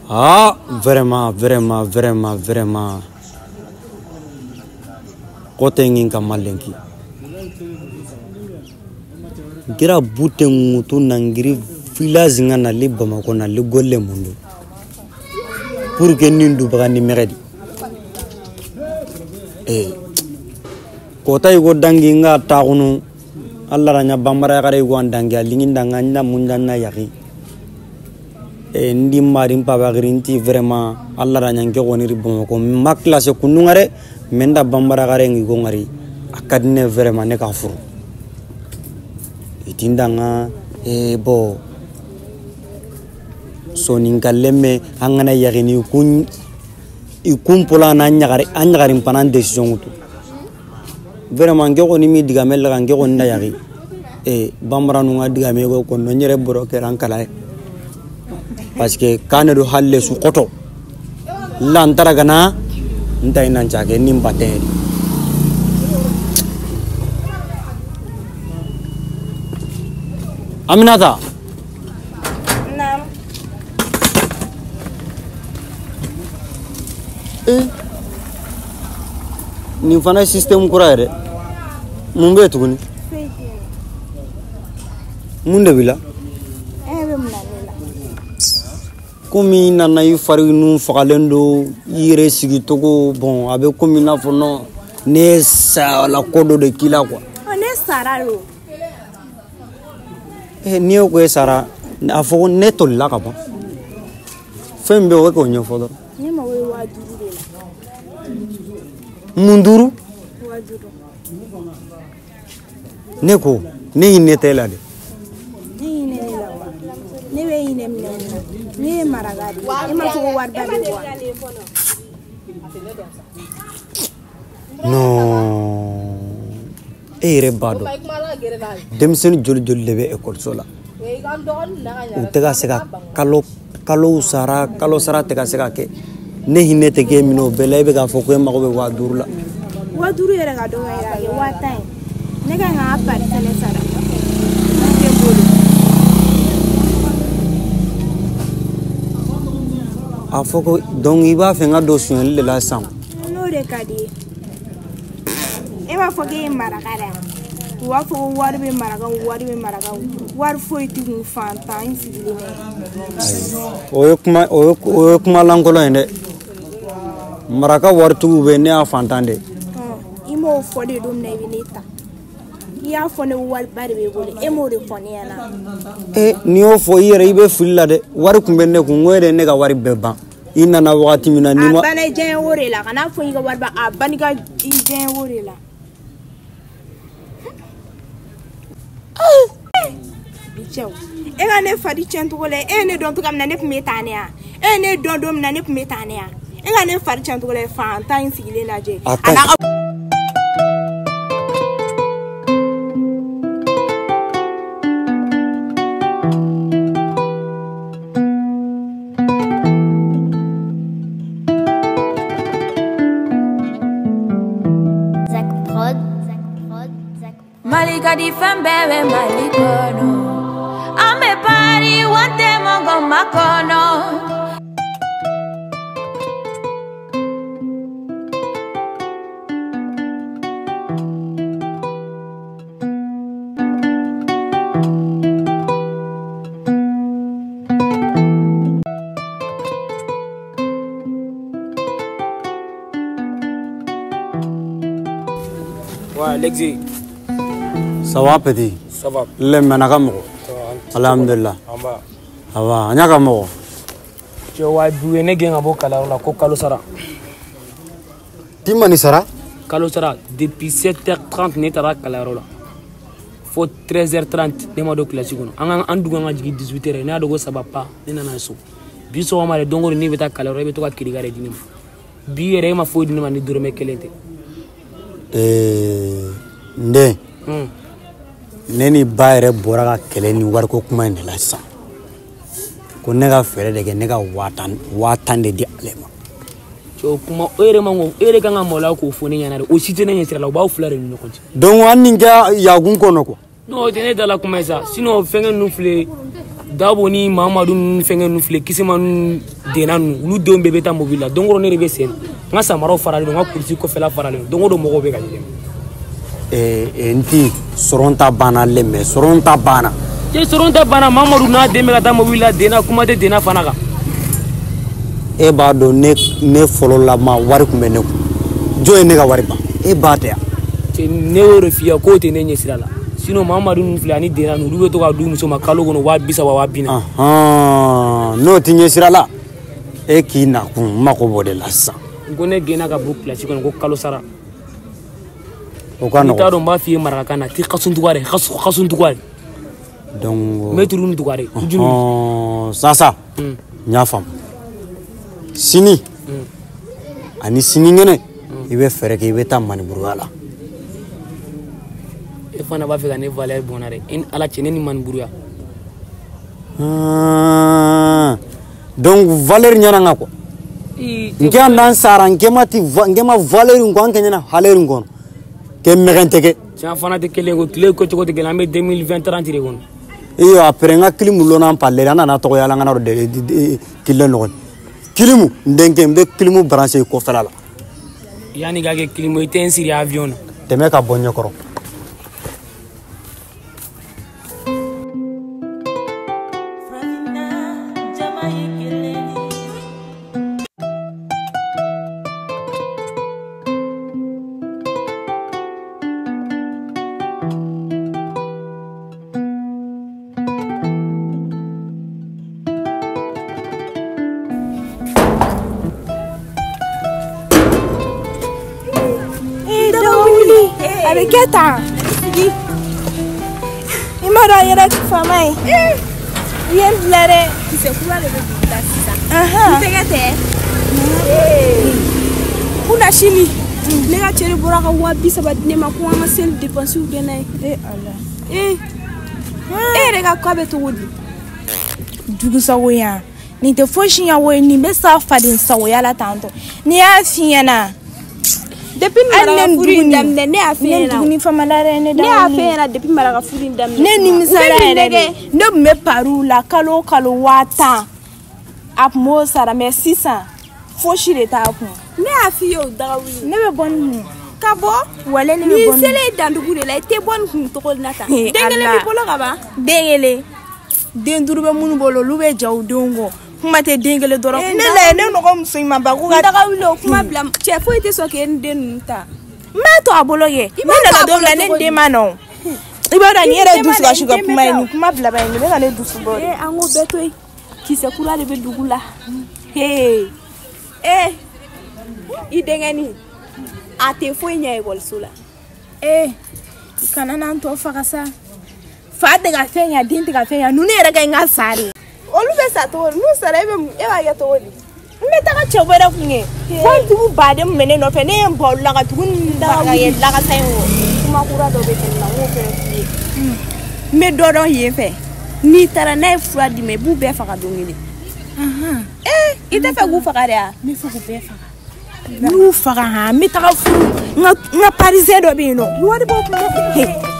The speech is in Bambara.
Ah, vraiment, vraiment, vraiment, vraiment. Kote ngin kamalenki. Gira bute ngutu nangiri village ngana li Bamako na li golle mundu. Pour que nindu baga ni meredi. Eh. Kota yugo dangi nga taxunu Allah ranya bambara kare yugo dangi alingin danga nda munda na yaki. Eh ndi mari papa grinti vraiment Allah ranya nke woni ri Bamako ma classe kunu ngare menda bambara kare ngi go ngari akadne vraiment ne ka furu. Itindanga eh bo soninkaleme angana yagini kun ikumpola na nyagari anyagari panan décision tu vraiment ngeko ni mi diga mel ga ngeko nda yagi e bambara nu nga diga me ko no nyere boro keran kala parce que kane do halle su koto lantara gana ntai nan chake nimba te Aminata. Naam. Eh. Ni fana system kura yɛrɛ. Mun bɛ tuguni? Foyi tɛ yen. Mun de b'i la? E bɛ mun na ne la? Komi i nana i fari nun fagalen don, i yɛrɛ sigicogo bon a bɛ komi i n'a fɔ non ne ye saya ko dɔ de k'i la quoi. Ɔ ne sara o. Eh n'i ko e sara a fɔ ko ne tolila ka ban. Fɛn min bɛ yen o bɛ k'o ɲɛfɔ dɔrɔn. Ne mago bɛ 5000 de la. Mun duuru? 5000. Ne ko ne hinɛ tɛ e la dɛ. Ne hinɛ ne la wa? Ne bɛ hinɛ minɛ mun na? Ne ye maraka de ye. E m'a fɔ ko wariba bɛ wa? Non. E yɛrɛ b'a dɔn denmisɛnnin joli joli de bɛ ekɔliso la u tɛ ka se ka kalo sara tɛ ka se ka kɛ ne hinɛ tɛ k'e minɛ o bɛɛ la e bɛ k'a fɔ ko e mago bɛ 5000 la. 5000 yɛrɛ ka dɔgɔ yɛrɛ a kɛ 10 000 ye. Ne ka kan ka pari fɛnɛ sara. Ne tɛ n bolo. A fɔ ko donc i b'a fɛ n ka don sonyali de la sisan. N'o de ka di ye. E b'a fɔ k'e ye maraka de ye. U b'a fɔ ko wari bɛ marakaw wari bɛ marakaw wari foyi t'i kun fantan n sigilen bɛ. O ye kuma lankolon ye dɛ. Maraka waritigiw bɛ yen ne y'a fantan de. I m'o fɔ de don min na i bɛ ne ta. I y'a fɔ ne wariba de b'e bolo e m'o de fɔ ne ɲɛna. Eh n'i y'o fɔ i yɛrɛ i bɛ fili la dɛ wari kun bɛ ne kun n ko e de ye ne ka wari bɛɛ ban. I nana wagati min na n'i ma. A banna i diyaɲɛ wo de la kan'a fɔ i ka wari ban a banna i ka i diyaɲɛ wo de la. Bi cɛw e ka ne fari tiɲɛ cogo la e ye ne dɔn cogoya min na ne tun bɛ tan ne ya e ye ne dɔn don min na ne tun bɛ tan ne ya e ka ne fari tiɲɛ cogo la fantan in sigilen lajɛ. A ka ɲi. Mali ka di fɛn bɛɛ bɛ Mali kɔnɔ. An bɛ pari wan tɛ mɔgɔ makɔnɔ. Ouais, Lexi. Ça va petit? Ça va. Le menaka moko. Alhamdulillah. Amba. Aba, anyaka moko. Je wa buwe ne genga bo kala la ko kalo sara. Timani sara? Kalo sara depuis 7h30 ne tara kala la. Fo 13h30 ne ma do classe kono. An an dugu an jigi 18h ne adogo ça va pas ne nana so. Bi so ma le dongo ni beta kala be to ka kiriga re dini. Bi yere ma fo dini ma ni dorome kelente. Eh nde. Ne ni ba yɛrɛ bɔra ka kɛlɛ ni wariko kuma in de la sisan ko ne ka fɛɛrɛ de kɛ ne ka 10 000 de di ale ma. Cɛ o kuma e yɛrɛ man ko e yɛrɛ kan ka maloya k'o fɔ ne ɲɛna dɛ o si tɛ ne ɲɛ sira la o b'aw fila de ni ɲɔgɔn cɛ. Donc an nin kɛ yakun kɔnɔ quoi. Non o tɛ ne da la kuma ye sa sinon fɛnkɛ ninnu filɛ Dabo ni Mamadu ninnu fɛnkɛ ninnu filɛ Kisima ninnu Dena ninnu olu denw bɛɛ bɛ taa mobili la don o don ne de bɛ sen n ka samaraw faralen don n ka kurusi kɔfɛla faralen don don o don mɔgɔw bɛ ka yɛlɛma. N ti sɔrɔ ta banna lɛmɛ sɔrɔ ta banna. Cɛ sɔrɔ ta banna Mamadu n'a den bɛ ka taa mobili la Dena kuma tɛ Dena fana kan. E b'a dɔn ne fɔlɔlama wari tun bɛ ne kun jɔn ye ne ka wari ban e b'a tɛ yan. Cɛ ne y'o de f'i ye k'o tɛ ne ɲɛ sira la. Sinon Mamadu ninnu filɛ ani Dena ninnu olu bɛ to ka d'u muso ma kalo kɔnɔ 30,000 20,000. N'o tɛ ɲɛ sira la e k'i nakun n mako b'o de la sisan. N ko ne gɛnna ka bɔ kilasi kɔnɔ ko kalo sara. O ka nɔgɔn. N'i t'a dɔn n b'a f'i ye marakakan na ti kasuntuga dɛ kasuntuga de. Donc. Mɛtiri ni tuga de. Sasa n y'a faamu. Sini ani sinikɛnɛ i bɛ fɛɛrɛ kɛ i bɛ taa Maniburuya la. E fana b'a fɛ ka ne valeur bɔnna dɛ e ni Ala cɛ ne ni Maniburuya. Donc valeur ɲɛna n kan quoi. N kɛ n'an sara n kɛ ma ti n kɛ ma valeur in kɔ an kɛ ɲɛna haleur in kɔnɔ kɛ mɛgɛn tɛ kɛ. Tiɲɛ fana tɛ kelen ye ko tile kɛcogo tɛ kelen an bɛ 2020 de kɔnɔ. Iyo après n ka kilimu lɔnna parler an nana tɔgɔ yala an kana dɔn kile nɔgɔn. Kilimu n denkɛ n bɛ kilimu branché kɔfɛla la. Yanni ka kɛ kilimu i tɛ n siri avion na. Tɛmɛ ka bɔ ɲɛkɔrɔ. I m'a dɔn a yɛrɛ faama ye. I ye n bila dɛ. Kisɛ kura de bɛ dugu la sisan. N tɛgɛ tɛ. Kunna sini ne ka cɛ de bɔra ka 30,000 di ne ma ko an ka seli dépenses kɛ n'a ye. E Ala. E yɛrɛ ka ko bɛ cogo di? Jugusagoya nin tɛ fosi ɲɛ o ye nin bɛ sa faden sagoya la tantɔ n'i y'a f'i ɲɛna. Depuis maraka furu in daminɛ ne y'a f'e ɲɛna. Ne duguni fama la dɛ ne ne y'a f'e ɲɛna depuis maraka furu in daminɛ. Ne nimisara yɛrɛ de. Ne tun bɛ pariw la kalo o kalo 10,000 a tun b'o sara mais sisan fosi de t'a kun. Ne y'a f'i ye o daga wuli. Ne bɛ bɔ nin kun. Ka bɔ. Wale ne bɛ bɔ nin. N'i selen dandugu de la i tɛ bɔ nin kun cogo la tan. Den kelen b'i bolo ka ban. Den kelen. Den 5 bɛ minnu bolo olu bɛ ja u denw kɔ. Kuma tɛ den kelen dɔrɔn. Ne la ne nɔgɔ muso in ma ba ko ka. Daga wuli o kuma bila cɛ foyi tɛ sɔn k'e ni den ninnu ta. N b'a to a bolo kɛ. Ne nana don min na ne den ma na o. I b'a dɔn nin yɛrɛ dusu kasi ka kuma ye nin kuma bila ba ye nin bɛ ka ne dusu bɔ de. An k'o bɛɛ to yen. Kisɛ kura de bɛ dugu la. Hee ee i denkɛnin a tɛ foyi ɲɛ ekɔliso la. Ee kana n'an tɔ faga sa. Fa tɛ ka fɛn ɲɛ den tɛ ka fɛn ɲɛ ninnu yɛrɛ ka ɲi ka sa de. Olu bɛ sa cogo di n'u sara e b'a kɛ cogo di. N bɛ taga cɛ wɛrɛ kun kɛ wari dugu baden min bɛ ne nɔfɛ ne ye n ban olu la ka tugu ni lagasa in kɔ. Kuma kura dɔ bɛ tɛmɛ na n k'o fɛnɛ f'i ye. N bɛ dɔ dɔn yen fɛ n'i taara n'a ye fura d'i ma i b'u bɛɛ faga don kelen. Ee i tɛ fɛ k'u faga de wa. N bɛ fɛ k'u bɛɛ faga. N'u faga han n bɛ taga furu n ka parisien dɔ bɛ yen nɔ wari b'o kun.